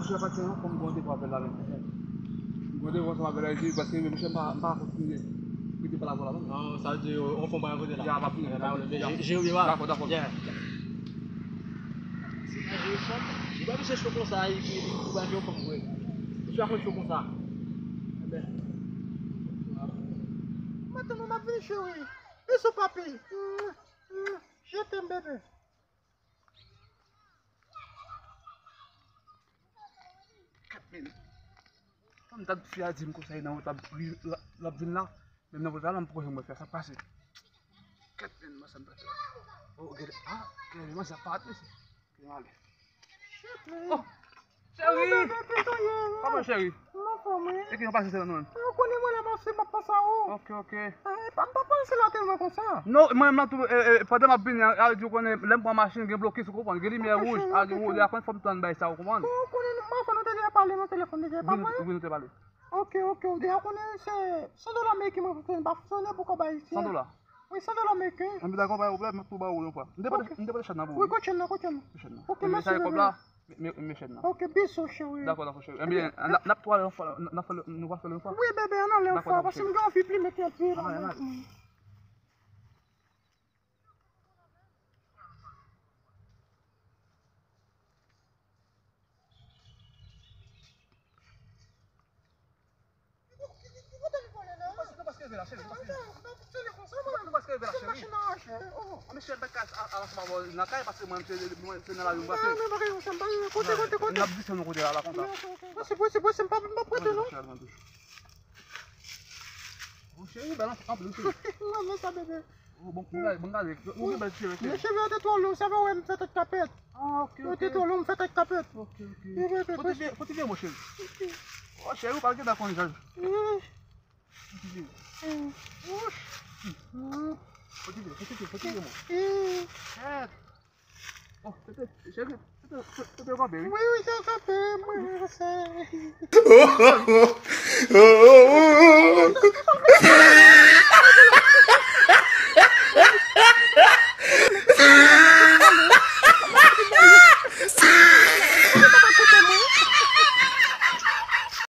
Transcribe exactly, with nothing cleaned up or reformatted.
Monchè, pati an, fò m gon de pou apèl la menm. M gon de pou ansanm avè l la, epi paske monchè, m pa, m pa kontinye. Rete pa la pou la menm. Non, sa vle di, on fò m pa kote la. Ya, pa vini. Ya, pa vini. Ya. Je, je, je, dakò, dakò. Ya. Se pa je, fò m. Li pa vin chèche konsa, epi li, li, li pa je, fò m, vre. Misye pa konn cho konsa. Enben. Mwen tande m ap vini, cheri. Bisou, papi. Mm, mm. Je t'aime, bébé. Kat men. Fanm dat fi a di m konsa, nan wout l ap ri, l ap, l ap vin la. Menm nan wout la, la m poko janm wè fi a, sa k pase. Kat men, mwen sa m ta fè. Oh, gade, ah, gade, mwen sa pa ate se. Gade, ale. Oh, cheri. Kòman cheri? Mwen anfòm, wi. E ki jan pase se la nou menm? Ou konnen mwen la pase, m ap panse a ou. Ok, ok. Eh, pa, m pa panse la tèlman konsa. Non, mwen menm la tou, eh, eh, pandan m ap vini an, a di ou konnen, lè m pran machin, gen blokis, ou konprann, gen limyè wouj, a gen wouj, la konn fò m tann bay sa, ou konprann? Ou konnen, mwen fò nou te deja pale nan telefòn deja, e pa vre? Wi, nou te pale. Ok, ok, ou deja konnen se san dola ameriken mwen fonksyone, pa fonksyone pou kòb ayisyen. San dola? Wi, san dola ameriken. Anben dakò, pa gen pwoblèm, m ap tou ba ou yon fwa. M te pote, m te pote chèn nan pou ou. Wi, kot chèn nan, kot chèn nan. Kot chèn nan. Ok, mèsi, bebe. Kòb la, men, men, men chèn nan. Ok, bisou, cheri. Dakò, dakò, cheri. Enben, n ap, n ap tou ale yon fwa, n ap fè l, nou va fè l yon fwa. Wi, bebe, ann ale yon fwa, paske m gen anvi plimen kèk pye la. Ann ale, ann ale. Ou paske, ou paske rive la, cheri, ou paske. Ou paske rive la, cheri. Oh, mesye, bèk a, a, a, nan kay, paske mwen, se, mwen, se nan lari, mwen pase. Kote, kote, kote? N ap disann nou kote la, la, konsa. Posib, posib, posib, m pa, m pa prete, non. Oh, cheri, bèl anpil, cheri. Mwen, mwen sa, bebe. Oh, bon, bon, bon, gade, ou gen bèl cheve, cheri. Men cheve yo te twò long, sa fè w wè m fè tèt kapèt. Ah, ok, ok. Yo te twò long, m fè tèt kapèt. Ok, ok. Pote byen, pote byen, mon cheri. Oh, cheri, ou pral gentan konn jan. Pote byen. Pote byen, pote byen, pote byen, mon. Chèt. Oh, tete, cheri, tete, tete, tete kanpe, wi. Wi, wi, tete kanpe, mwen, se.